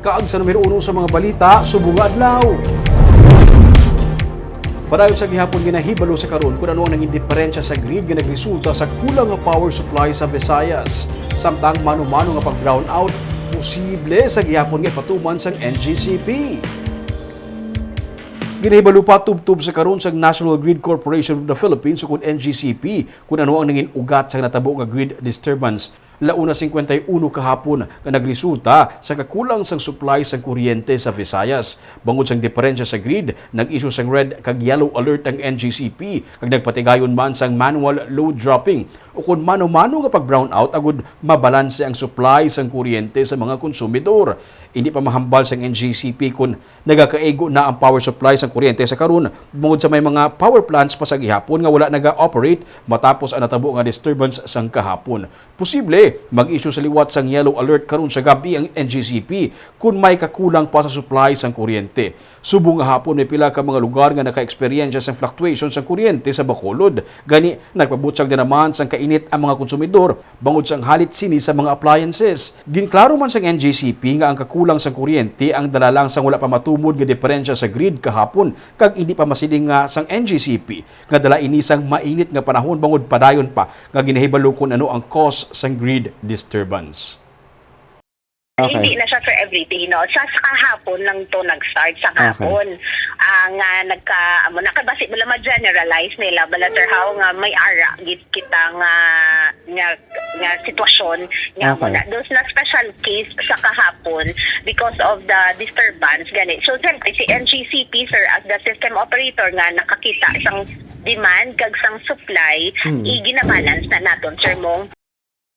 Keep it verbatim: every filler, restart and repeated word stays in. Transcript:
Kaag sa numero uno sa mga balita subong nga adlaw. Padayon sa gihapon, ginahibalo sa karon kung ano ang naging diperensya sa grid nga nagresulta sa kulang nga power supply sa Visayas. Samtang mano-mano nga pag-brownout posible sa gihapon nga ipatuman sang N G C P. Ginahibalo pa tubtob sa karon sang National Grid Corporation of the Philippines, ukon N G C P, kung ano ang nangin ugat sa natabo nga grid disturbance. Launa singkwenta y uno kahapon nga nagresulta sa kakulang sang supply sang kuryente sa Visayas. Bangod sang diperensya sa grid, nag-issue sang red kag yellow alert ang N G C P, kag nagpatigayon man sang manual load dropping, ukon mano-mano nga pag-brownout, agud mabalanse ang supply sang kuryente sa mga konsumidor. Indi pa mahambal sang N G C P kon nagakaigo na ang power supply sang kuryente sa karon, bangod sa may mga power plants pa sa gihapon nga wala naga-operate matapos ang natabo nga disturbance sang kahapon. Posible mag-issue sa liwat sang yellow alert karon sa gab-i ang N G C P kon may kakulang pa sa supply sang kuryente. Subong nga hapon, may pila ka mga lugar nga naka-eksperyensya sang fluctuation sang kuryente sa Bacolod. Gani, nagpabutyag na naman sang kainit ang mga konsumidor bangod sang halit sini sa mga appliances. Ginklaro man sang N G C P nga ang kakulang sang kuryente ang dala lang sang wala pa matumod nga diperensya sa grid kahapon, kag indi pa masiling nga sang N G C P nga dala ini sang mainit nga panahon, bangod padayon pa nga ginahibalo kon ano ang cause sang grid disturbance. Hindi na siya for everyday, no? Sa, sa kahapon lang to nag-start, sa Okay. hapon. Ah, nga nagka, amo na, kay basi bala ma-generalize nila, bala, Sir Hao, nga may ara gid kita nga, nga, nga sitwasyon nga Okay. muna. Those na special case sa kahapon because of the disturbance, gani. So, siyempre, si N G C P, sir, as the system operator nga nakakita sang demand kag sang supply, Hmm. iginabalance na naton, Sir Mong.